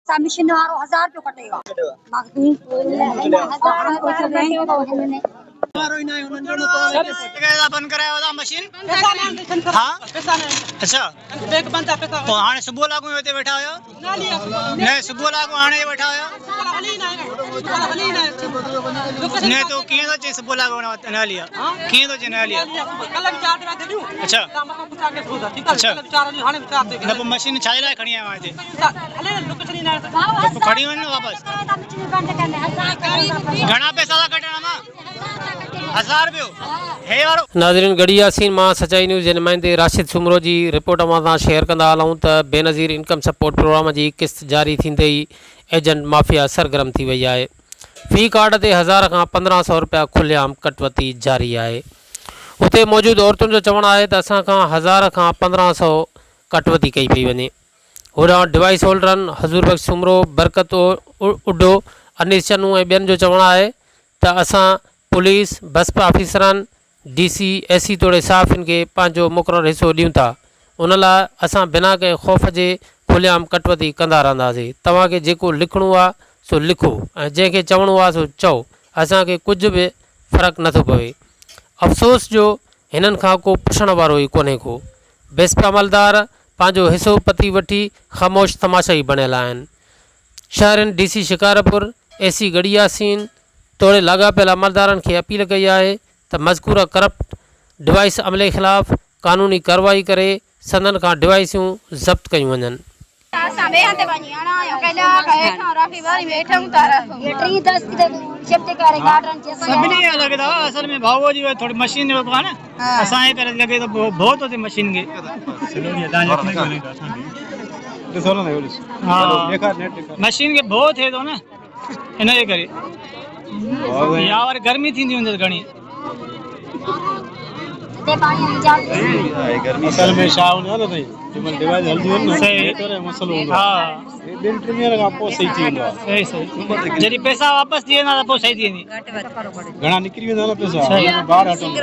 اسان مشين وارو هزار رپيو ڪٽي ويو بند ڪرايو ٿا مشين ها اڇا پوء هاڻي صبح لاڳو هتي ويٺا آهيو نه صبح لاڳو هاڻي ويٺا آهيو نه تو ڪيئن ٿو چئين صبح لاڳو نه هلي آ ڪيئن ٿو چئين نه هلي آ اڇا اڇا نه پوء مشين ڇا جي لاء کڻي آيو آهين هتي پوء کڻي وڃ نه واپس گهڻا پئسا ٿا ڪٽن امان هزار رپيو هي وارو. ناظرين ڳڙهي ياسين مان سچائي نيوز جي نمائندي راشد سومرو جي رپورٽ اوهان سان شيئر ڪندا هلون ته بينظير انڪم سپورٽ پروگرام جي قسط جاري ٿيندي ئي ايجنٽ مافيا سرگرم ٿي وئي آهي في ڪارڊ تي هزار کان 15 سئو رپيا کلي عام ڪٽوتي جاري آهي اتي موجود عورتن جو چوڻ آهي ته اسان کان هزار کان 15 سئو ڪٽوتي ڪئي پئي وڃي. هوڏانهن ڊوائيس هولڊرن حضور بخش سومرو، برڪت اڍو، انيس چنو ۽ ٻين جو چوڻ آهي ته اسان پوليس، بسپ آفيسرن، ڊي سي، ايس سي توڙي صحافين کي پنهنجو مقرر حصو ڏيون ٿا ان لاء اسان بنا ڪنهن خوف جي کلي عام ڪٽوتي ڪندا رهنداسين توهان کي جيڪو لکڻو آ سو لکو ۽ جنهن کي چوڻو آ سو چئو اسان کي ڪجهه به فرق نٿو پوي افسوس جو هنن کان ڪو پڇڻ وارو ئي ڪونهي ڪو بيسپ عملدار پنهنجو حصو پتي وٺي خاموش تماشائي بڻيل آهن. شهرين D C Shikarpur, A C Garhi Yasin توڙي لاڳاپيل عملدارن کي اپيل ڪئي آهي ته مذڪوره ڪرپٽ ڊوائيس عملي خلاف قانوني ڪارروائي ڪري سندن کان ڊوائيسون ضبط ڪيون وڃن. اسان ٻئي هنڌ وڃي هڻايون ڪيڏا هيٺان رکي وري ويٺون ٿا رکون. سڀني کي لڳي ٿو اصل ۾ ڀاء جي ٿوري مشين جو ڪو آ نه اسان جي ڪري لڳي ٿو ڀؤ ٿو ٿئي مشين کي ها مشين کي ڀؤ ٿئي ٿو نه ان جي ڪري يا وري گرمي ٿيندي هوندي گهڻي اصل ۾ ڇا هوندو آهي نه سائين جنهن مهل ڊوائيس هلندي هوندي نه تنهن ڪري مسئلو هوندو آهي هي ٻن ٽن ڏينهن کان پوء صحيح ٿي ويندو آهي صحيح صحيح جڏهن پئسا واپس ٿي ويندا ته پوء صحيح ٿي ويندي گهڻا نڪري ويندا نه پئسا ٻار هٽندو.